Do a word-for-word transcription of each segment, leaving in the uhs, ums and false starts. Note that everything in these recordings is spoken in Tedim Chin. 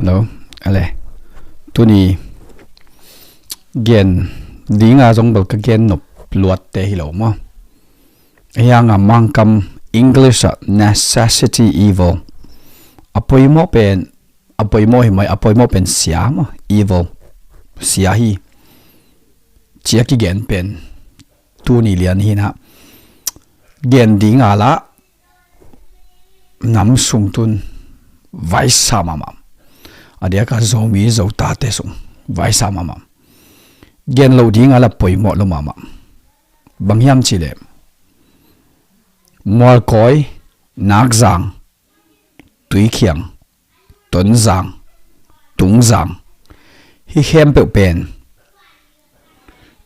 Hello. Ale. Tuni gen dinga zong bel ka gen nop luatte hi lo maw. Hianga Mangkam English ah necessity evil. A poimawh pen, a poimawh hi mai, a poimawh pen sia maw, evil. Sia hi. Cia kigen pen tuni lian hi na. Gen dinga la nam sung tun vaisa mahmah. A diaka Zomi Zotate sung vaisa mahmah. Gen lo dinga la poimawh lo mahmah. Bang hiam cih leh Mualkawi, Nakzang, Tuikhiang, Tonzang, Tungzang, hih khempeuh pen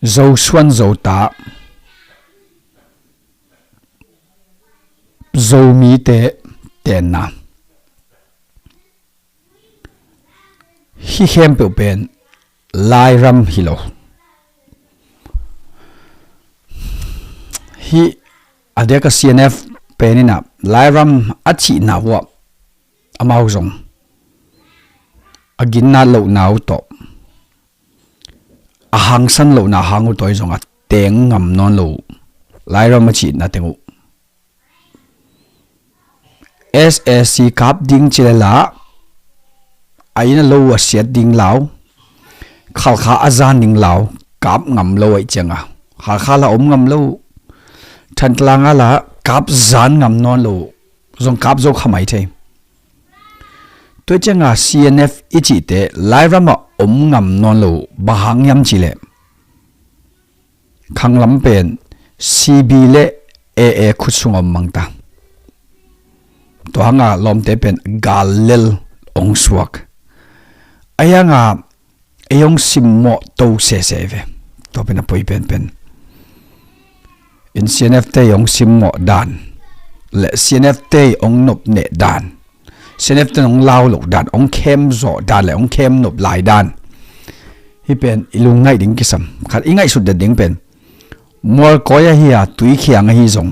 Zosuan Zota, Zomite tenna. Hih khempeuh pen Lairam hi lo. Hih a diaka C N F pen in ah Lairam a cihna uh ah amau zong a ginna lohna uh tawh a hangsan lohna hang uh tawh zong a teng ngam nawn lo uh. Lairam a cihna teng uh S A C kap ding ci le la a inn a lo uh a siat ding lau, Khalkha a zan ding lau kap ngam lo ahih cianga Khalkha la om ngam lo uh. Thantlang a la kap zan ngam nawn lo uh. Zong kap zo kha mai thei. Tua cianga C N F i cihte Lairam ah om ngam nawn lo uh. Bang hang hiam cih leh khanglam pen C B le A A khut sung om mangta. Tua hanga lawmte pen gal lel ong suak. A hianga ei ong simmawh to sese ve. Tua pen a poi penpen in C N F te ong simmawh dan le C N F te ong nopneh dan, C N F ten ong lau loh dan, ong khem zawh dan le ong khem nop lai dan. Hih pen i lungngaih ding kisam. Khat i ngaihsut det ding pen Mualkawi ahi a, Tuikhiang ahi zong,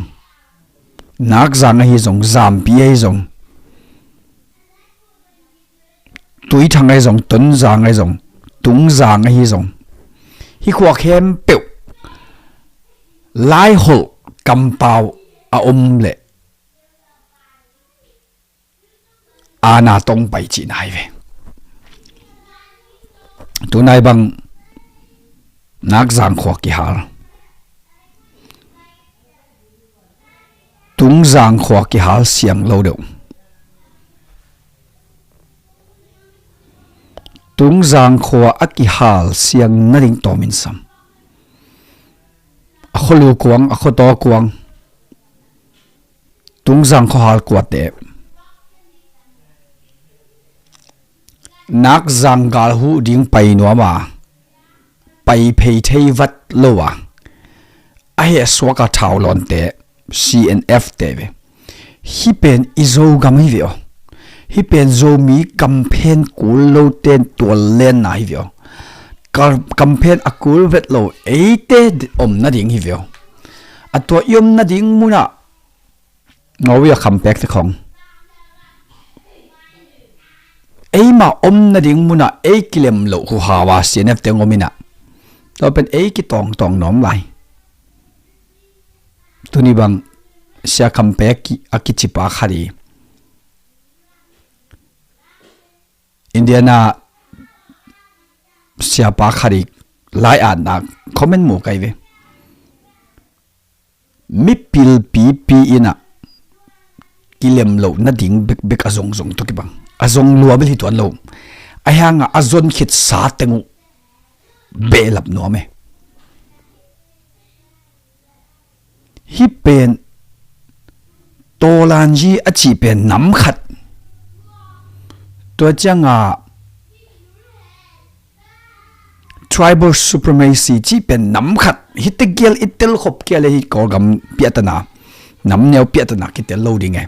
Nakzang ahi zong, Zampi ahi zong, Tuithang ahi zong, Tonzang ahi zong, Tungzang ahi zong, hih khua khempeuh laiholh kampau a om leh aana tong pai cihna hi ve. Tunai bang Nakzang khua kihal, Tungzang khua kihal siang lo deuh. Tungzang khua a kihal siang nading tawmin sam. A khualu kuang, a khuataw kuang, Tungzang khuahal kuate, Nakzang gal huh ding pai nuam a, pai phei thei vat lo a, a hehsuak a thau lawnte, C N F te ve. Hih pen i Zogam hi ve aw. Hih pen Zomi kamphen kul lote tual lenna hi ve aw. Ka-, kamphen a kul vet lo eite om nading hi ve aw. A tua i om nading munah Norway a kham pekte khong, eima om nading munah ei kilem loh huhau a C N F te ngom inah, tua pen ei kitawngtawng nuam lai. Tuni bang sia kham pek a kicipa khat i Indiana siapa khat i lai-atna comment mu kai ve. Mipil pipi inah kilem loh nading bekbek a zongzong tawh kibang a zong lua bel hi tuan lo. A hiangah a zon khitsa teng uh behlap nuam e. Hih pen Tawlanzi a cih pen nam khat. Tua ciangah tribal supremacy cih pen nam khat. Hih tegel i telkhop kia le hih Kawlgam piahtana, nam neu piahtana kitel lo ding e.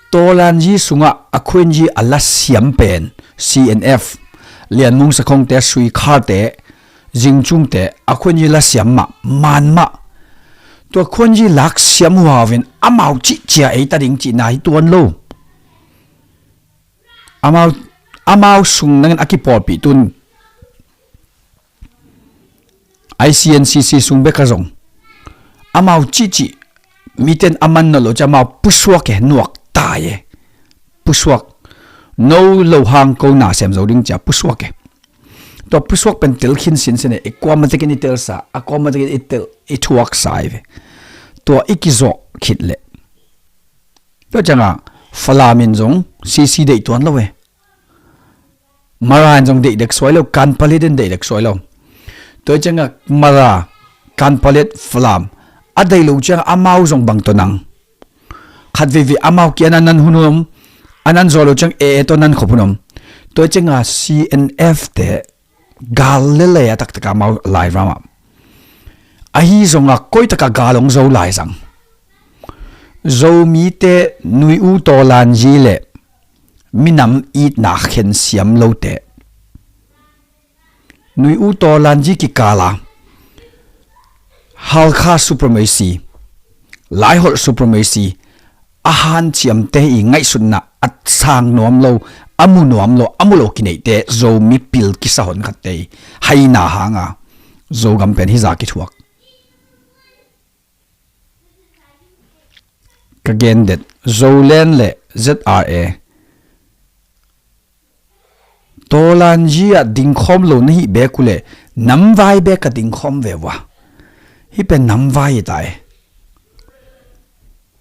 Tawlanzi sungah a khuenzi a lasiam pen C N F, Lianmung Sakhongte, Suikharte, Zingchungte, a khuenzi lasiam mah, man mah. Tua khuenzi laksiam huhau in amau cihcia ei ta ding cihna hi tuan lo. Amau amau sung nangin a kipawlpih tun I C N C C sung bek a zong amau cihcih miten a man nawn lo cia amau pusuak e, nuak tai e. Pusuak. No lo hang ko na sem zo ding cia pusuak e. Tua pusuak pen tel khin sinsen e, i kuama tekin i telsa, a kuama tekin i tel, i thuaksa i ve. Tua i kizawh khit leh, tua cianga Falam in zong C C deih tuan lo e. Mara in zong deih dek suai lo, Kanpalet in deih dek suai lo. Tua cianga Mara, Kanpalet, Falam a deih lo cianga amau zong bang tua nang. Khat veivei amau ki a nan nan hun om, a nan zaw lo ciang e e tua nan khop hun om. Tua cianga C N F te gal lele a taktak amau Lairam ah. Ahi zonga koi taka gal hong zo lai zang. Zomite Nui U Tawlanzi le minam itna khen siam lote, Nui U Tawlanzi kikala Halkha supremacy, Laiholh supremacy a hanciamte i ngaihsutna a sang nuam lo, a mu nuam lo, a mu lo kineihte Zomi pil kisa honkhatte i haina hanga Zogam pen hiza kithuak. Ka gendet, Zoland le Z R A, Tawlanzi ah dingkhawm lo na hih bek uh leh namvai bek ka dingkhawm ve uh a. Hih pen namvai hi ta e.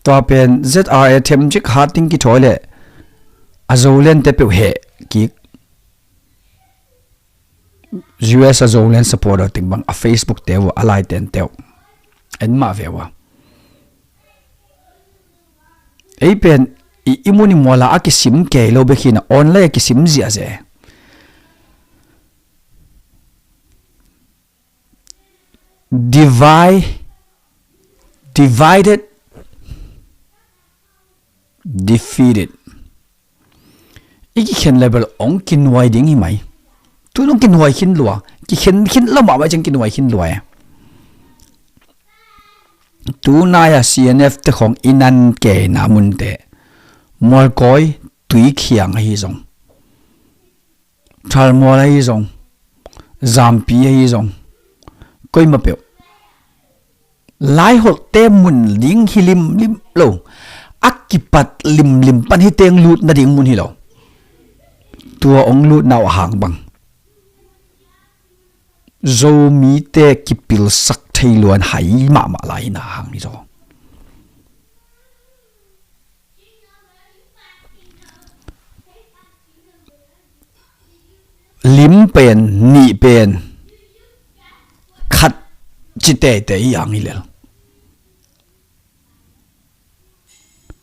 Tua pen Z R A themcik hat ding kithawi leh a Zolandte peuh heh kik. U S a Zoland supporter ting bang a Facebook te uh a laiten te uh en mah ve uh a. Ei pen i, i mun i muala a kisim kei lo bek hi na online a kisim ziahziah e. Divide, divided, defeated. I kikhen level ong kinuai ding hi mai. Tun ong kinuai khin lua. Kikhen khin lo mahmah ciang kinuai khin lua e. Tunai a C N F te khong i nan keina munte Mualkawi, Tuikhiang ahi zong, Thalmual ahi zong, Zampi ahi zong, koima peuh Laiholhte mun ding hi limlim lo. A kipat limlim pan hi teng lut nading mun hi lo. Tua ong lutna uh a hang bang Zomite kipilsak thei luan hai mahmah lai na hang hi zaw. Lim pen, nih pen, khat ci teitei i ang hi lel.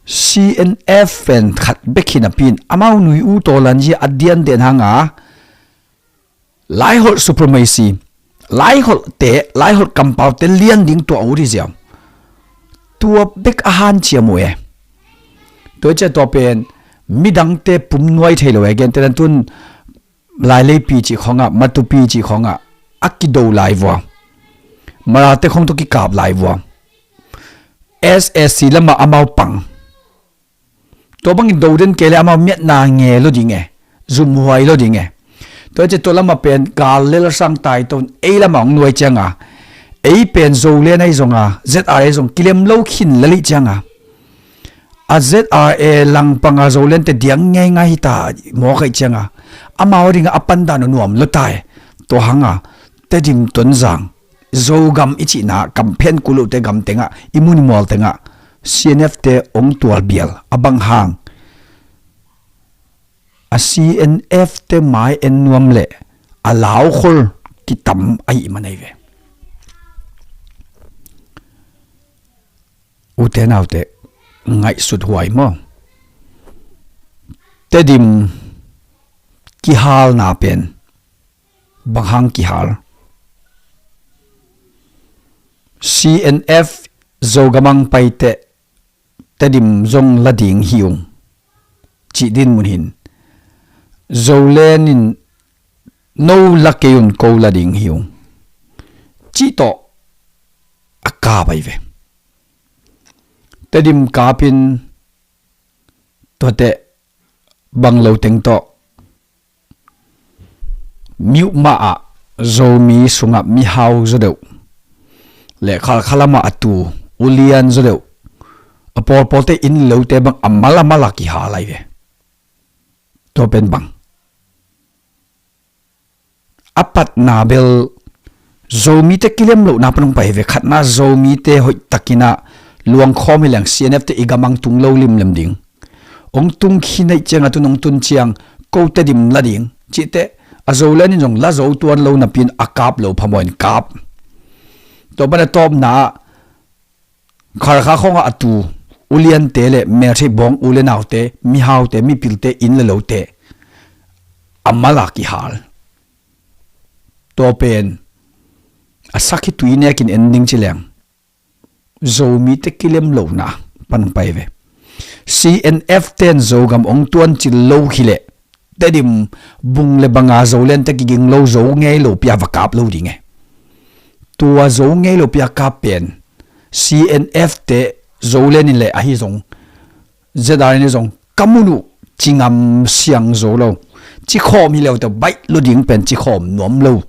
C N F pen khat bek hi napi in amau Nui U Tawlanzi a diandian hanga Laiholh supremacy, Laiholhte, Laiholh kampaute lian ding tua ut hi ziau. Tua bek a hanciam uh e. Tua i ciah tua pen midangte pum nuai thei lo e, gentehna tun Laileipi cih khongah, Matupi cih khongah a kido lai vua. Marate khong tawh kikap lai vua. S A C lamah amau pang. Tua bangin do den kei le amau miatna nge lo ding e, zumhuai lo ding e. Tua i ciah tua lamah pen gal lel sang tai ton ei lamah hong nuai cianga ei pen Zoland ahi zonga Z R A zong kilem lo khin lel ih cianga a Z R A langpanga Zolandte diang ngeingai hita mawk aih cianga amau a dinga a pandan uh nuam lo tai. Tua hanga Tedim, Tonzang, Zogam i cihna kamphen kul uhte gam tengah, i mun i mual tengah C N F te ong tual bial a bang hang a C N F te mai en nuam le a laukhol kitam ahi man ahi ve. Ute naute, ngaihsut huai maw? Tedim kihalna pen bang hang kihal? C N F Zogamang paite Tedim zong la ding hi ung cih din mun hin Zoland in no la kei un ko la ding hi ung cih tawh a kap ahi ve. Tedim kapin tuate bang lo teng tawh Myanmar ah Zomi sungah mihau zaw deuh le Khalkha lamah a tu ulian zaw deuh, a pawlpawlte inn lote bang a mal a mal a kihal lai ve. Tua pen bang a patna bel Zomite kilem lohna pan hong pai ve. Khatna, Zomite hoih takin ah luangkhawm hi leng C N F te i gam ah tung lo limlem ding. Hong tung khin ahih ciang a tun hong tun ciang kote dim la ding cihte, a Zoland in zong la zo tuan lo napi in a kap lo phamawh in kap. Tua pan a tawpna ah Khalkha khawngah a tu uliante le meltheih bawng u le naute, mihaute, mipilte, inn le lote a mal a kihal. Tua pen a sakhi tui nekin en ding ci leng Zomite kilem lohna pan hong pai ve. C N F ten Zogam hong tuancil lo hi leh Tedim bung le banga Zoland te kiging lo, zo ngei lo pia va kap lo ding e. Tua zo ngei lo pia kap pen C N F te Zoland in le ahi zong Z R N in zong ka mun uh ci ngam siang zo lo. Ci khawm hi leu te baih lo ding pen ci khawm nuam lo.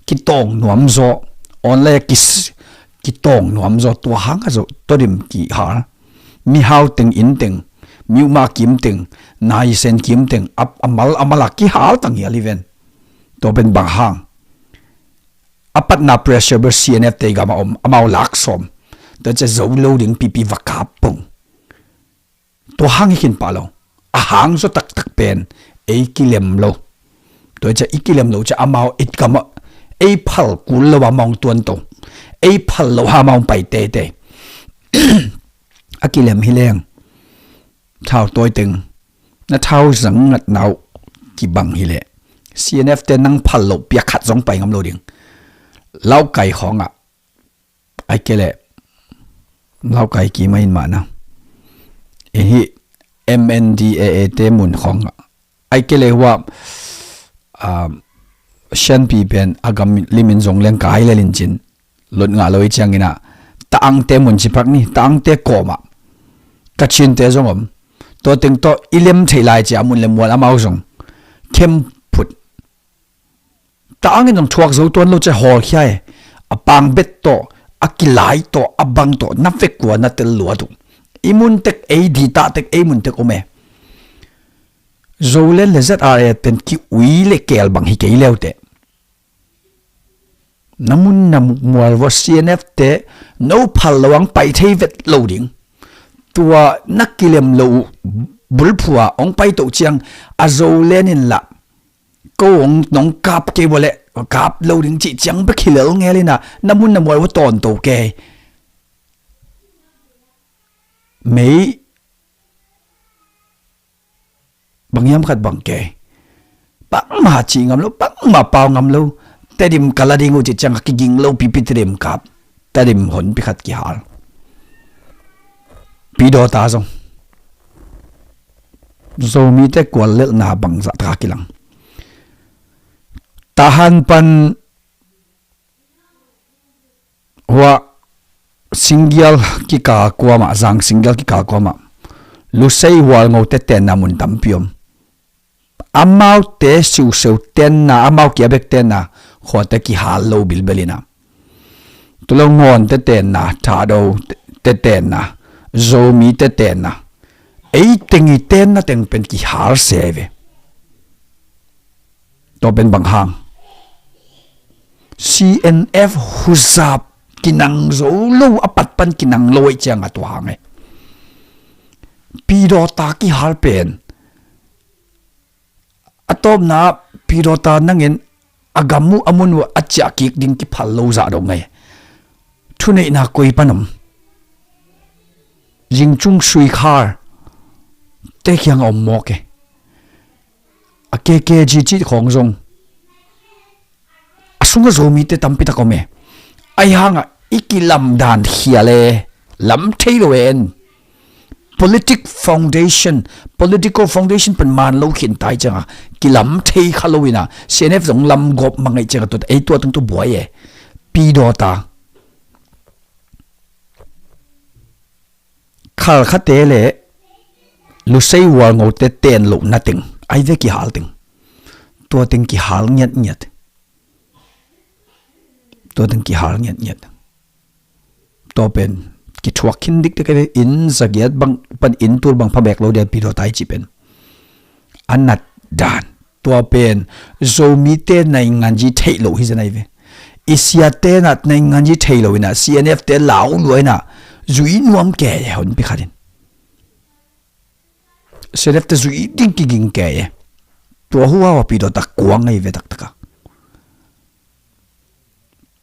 Kitawng nuam zaw. Online kis kitawng nuam zaw. Tua hang a zo Tedim kihal. Mihau teng, inn teng, miuhmah kim teng, naisen kim teng a, a mal a mal a kihal tang hial hi ven. Tua pen bang hang? A patna pressure bel C N F te i gam ah om, amau lak sawm. Tua cia zo lo ding pipi va kap pong. Tua hang hi khin pah lo. A hang zaw taktak pen ei kilem lo. Tua cia i kilem lo cia amau i gam ah ei phal kul lo amau hong tuan to. Ei phal lo ha amau hong pai teitei. A kilem hi leng thau tawi teng na thau zang ngatna uh kibang hi leh C N F te nang phal loh pia khat zong pai ngam lo ding. Laukai khawngah ai ke leh Laukai kim a in mahna. Ehi M N D A A te mun khawngah ai ke leh hua, ah, Shanpi pen a gam limin zong leng kai le lincin lot ngah lo i ciangin ah Taangte mun ci pak ni, Taangte kawmah Kachinte zong om. Tua teng tawh i lem theih lai cia mun le mual amau zong khem phut. Taangin zong thuak zo tuan lo cia hawl khia e. A pang bet tawh, a kilai tawh, a bang tawh na vek kua na tel luat uh. I mun tek ei ditah tek ei mun tek om e. Zoland le Z R A pen ki-ui le keel bang hi kei leuteh. Na mun na mual vua C N F te no phal lo ang pai thei vet lo ding. Tua na kilem lo uh bulphua hong pai toh ciang a Zoland in lah ko hong nong kap kei vua le kap lo ding cih ciang bek hi lel ngel in ah na mun na mual vua tawnto kei. Mei bang hiam khat bang kei. Bangmah cih ngam lo, bangmah pau ngam lo. Tedim ka la ding uh cih ciang a kiging lo pipi Tedim kap. Tedim honpi khat kihal. Pidawta zong Zomite kual lelhna bangzah taka kilang. Tahan pan hua Singgial kikal kuamah, Zang Singgial kikal kuamah Lusei Hualngote tenna mun tampi om. Amaute siuseu tenna, amau kia bek tenna khuate kihal lo bilbel in ah. Tulaw Ngawnte tenna, Thado te tenna, Zomite tenna, ei teng i tenna teng pen kihal se ve. Tua pen bang hang? C N F huzap kinang zo lo, a pat pan kinang lo ei ciang a tua hang e. Pidawta kihal pen a tawpna Pidawta nangin a gam uh a mun uh a ciah kik ding kiphal lo zah dong ngai. Thuneihna koi pan om? Zingcung Suikhar te kiang a om mawk e. A K K G cih khawng zong a sungah Zomite tampi tak om e. Ahi hangah i kilamdan khial e, lam thei lo en. Politic foundation, political foundation pen man lo khin tai cianga kilam thei kha lo ina C N F zong lam gawp mangaih cianga tuat ei tua tungtu buai e. Pidawta Khalkhate le Lusei Hualngote ten lohna teng ai ve kihal teng. Tua teng kihal ngiatngiat. Tua teng kihal ngiatngiat. Tua pen kithuak khin dikdek hi ve. Inn zagiat bang pan inn tul bang pha bek lo dia Pyidawtha i cih pen a nat dan. Tua pen Zomite nainganzi theih loh hi zen ahi ve. I siate na nainganzi thei lo inah C N F te lau lua inah zui nuam kei honpi khatin. C N F te zui ding kiging kei e. Tua hua a Pyidawtha kuang ahi ve taktaka.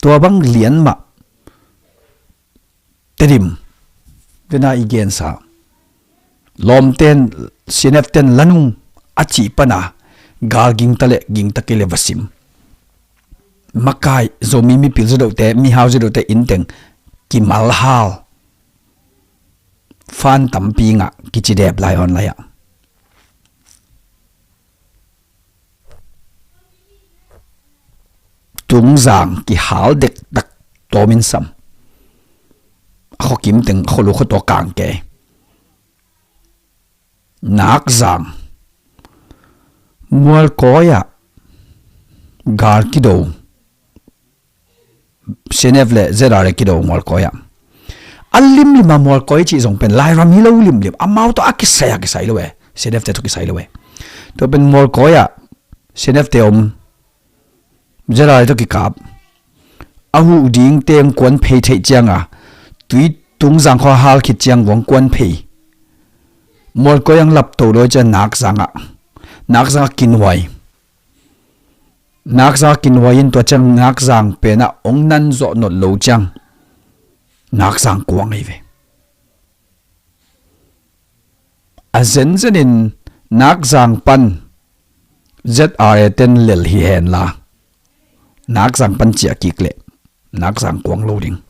Tua bang lian mah Tedim vena i gensa lawmten C N F ten lanung a cih pana gal gingta le gingta kei le va sim. Makai Zomi mipil zedohte, mihau zedohte inteng kimalhal fan tampi ngah kici dep lai awn lai ah. Tungzang kihal dektak tawmin sam. A khuakim teng a khualu khuatua kang kei. Nakzang Mualkawi ah gal kido. C N F le Z R A kido Mualkawi ah. A limlim a Mualkawi cih zong pen Lairam hi lo limlim. Amau tawh a kisai a kisai lo e. C N F te tawh kisai lo e. Tua pen Mualkawi ah C N F te om. Z R A tawh kikap. A huh ding teng kuan phei theih cianga tui Tungzang khua hal khit ciang vuang kuan phei. Mualkawi ang lapto lo ciang Nakzang ah. Nakzang ah kinuai. Nakzang kinuai in tua ciang Nakzang penah ong nan zawh not lo ciang Nakzang kuang ahi ve. A zenzen in Nakzang pan Z R A ten lel hi henla Nakzang pan ciah kik leh Nakzang kuang lo ding.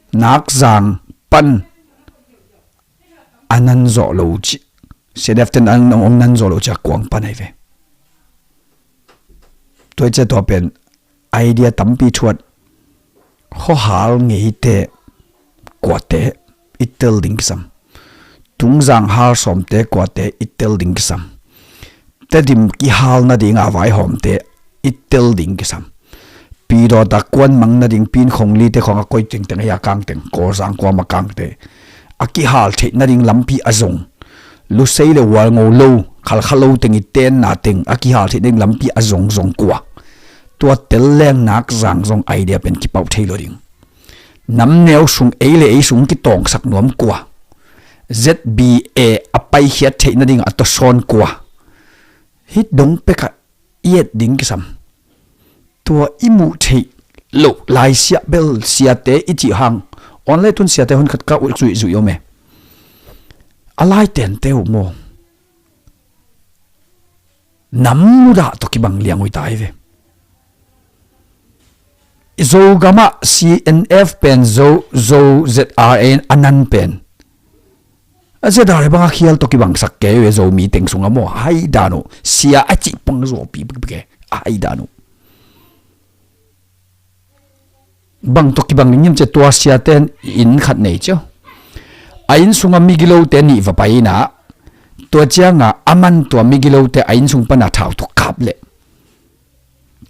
Nakzang pan a nan zawh lo ci, C N F ten an ong nan zawh lo ci a kuang pan ahi ve. Tua i cia tua pen idea tampi thuat. Khuahal ngeite kuate i tel ding kisam. Tungzang hal sawmte kuate i tel ding kisam. Tedim kihal nading a vaihawmte i tel ding kisam. Pyidawtha kuan mang nading Pin Khong Li te khawng a koi tengteng a kang teng Kawlzang kuam a kangte a kihal theih nading lampi a zong. Lusei le Walngo lo khalkha lo teng i tenna teng a kihal theih nading lampi a zong zong kua. Tua tel leng Nakzang zong idea pen kipauh thei lo ding. Namneu sung ei le ei sung kitawngsak nuam kua. Z B A a paikhiat theih nading a tawsawn kua. Hih dong pekah i et ding kisam. Tua i muh theih loh lai siah bel siate i cih hang online tun siate hun khat ka zuihzuih om e. A laitente uh maw? Nam mudah tawh kibang liang uh hi ta hi ve. Zogamah C N F pen Zo, Zo Z R A in a nan pen a Z R A bang a khial tawh kibangsak kei uh e, Zomi teng sungah maw? Hai dan uh, sia a cih pang zuapi bikbik e, a hai dan uh. Bang tawh kibang ding hiam cia tua siate in khat nei cia. A inn sungah migilote nih va pai inah tua ciangah a man tua migilote a inn sung pana thau tawh kap leh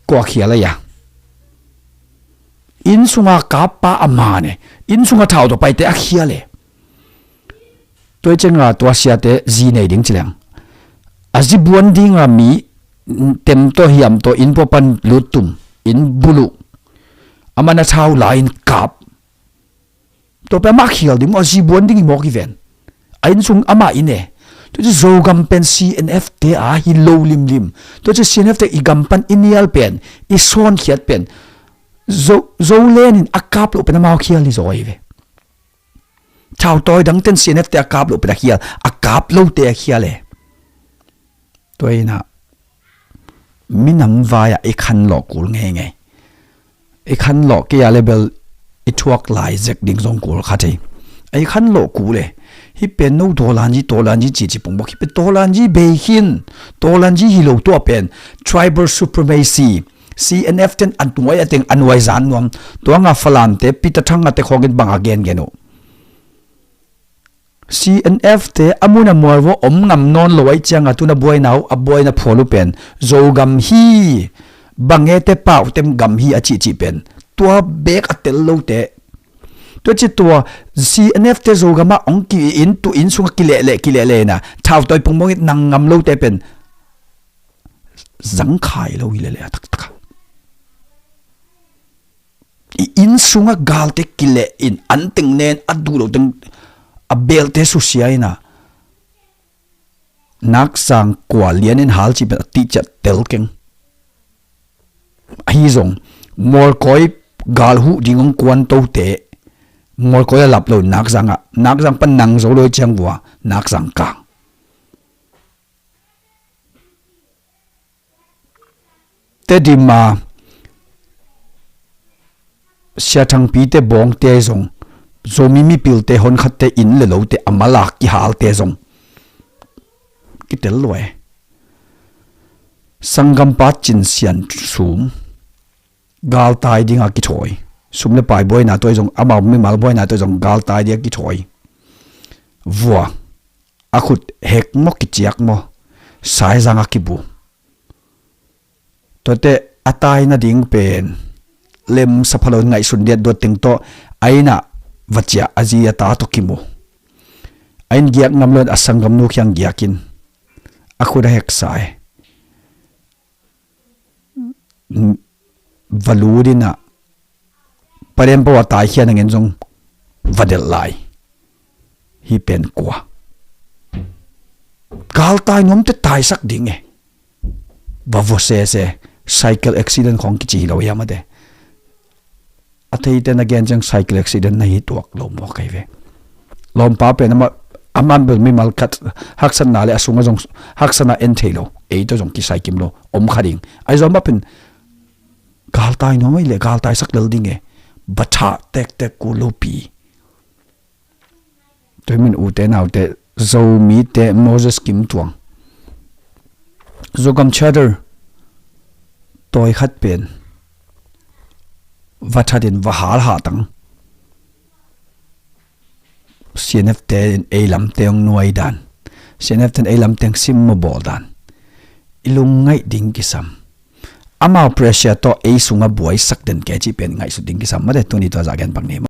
kua khial a ia? Inn sunga kappa a man e. Inn sunga thau tawh paite a khial e. Tua i cianga tua siate zi nei ding ci leng a zi buan dinga mi tem tawh hiam tawh inn pua pan lut tum inn buluh a man a thau la-in kap. Tua pia mah khial ding maw? A zi buan ding i mawk i ven. A inn sung amah inn e. Tua ci Zogam pen C N F te a hi lo limlim. Tua ci C N F te i gam pan i nial pen i sawnkhiat pen Zo, Zolen in a kap loh pen amau khial hi zaw i ve. Thautawi dangten C N F te a kap loh pen a khial, a kap lote a khial e. Tua inah minam vai-ah i khanlawh kul ngeingei. I khanlawh kei a le bel i thuak lai zek ding zong kul kha thei. A i khanlawh kul e. Hih pen no tawlanzi, tawlanzi cici pungbawk hih pen tawlanzi bei khin. Tawlanzi hi lo tua pen tribal supremacy. C N F ten a nuai a teng a nuai zan nuam. Tuanga Falamte Peter Thanga te khawngin bang a gengen uh. C N F te a mun a mual vua om ngam nawn lo ahih cianga tuna buaina uh, a buaina phual uh pen Zogam hi, Bangete pau tem gam hi a cihcih pen tua bek a tel lote. Tua ci tua C N F te Zogam ah hong ki-in tu inn sungah kilehleh kilehleh ina thautawi pungmong it nang ngam lote pen zangkhai lo hi lehleh a taktak a. I inn sungah galte kileh in an teng nen a duh lo teng a belte susia ina nakzang kua lian in hal cih pen a tihciah tel keng. Ahi zong mualkawi gal huh ding hong kuan tote mualkawi a lap lo nakzang ah nakzang pan nang zo lo ciang vua nakzang kang. Tedim a Sia Thangpi te Bawngte zong Zomi mipilte honkhatte inn le lote a malak kihalte zong kitel lua e. Sanggampa Cin Sian Sum galtai dinga kithawi. Sum le pai buaina tua zong amau mimal buaina tua zong galtai dinga kithawi. Vua a khut hek maw kiciak maw saizang a kibu. Tuate a tai nading pen lemsa phalo ngaihsun diat duat teng tawh a inn ah va ciah a zi a ta tawh kimu. A inn giak ngam lo in a sanggamnu kiang giakin a khut a heksa e. Va lut in ah parian pawa taikhia nangin zong va delh lai. Hi pen kua? Galtai nuamte taisak ding e. Va vua sese. Cycle accident khong kici hi lo hiam ate. A theite na gen ciang cycle accident na hi tuak lo maw kai ve. Lawmpa pen ama aman bel mimal khat haksatna le a sunga zong haksatna en thei lo. Ei tawh zong kisai kim lo om kha ding. Ai zong mah pen galtai nuam ai le galtai sak lel ding e. Batha tektek ku lopi. Tuimin ute naute Zomite Moses Kim Tuang Zogam Charter tawi khat pen va thatin va hal hahtang. C N F te in ei lamte hong nuai dan, C N F te in ei lamte hong simmaw bawl dan i lungngaih ding kisam. Amau pressure tawh ei sungah buaisak den kei cih pen ngaihsut ding kisam mate. Tuni tua zah gen pak ni maw?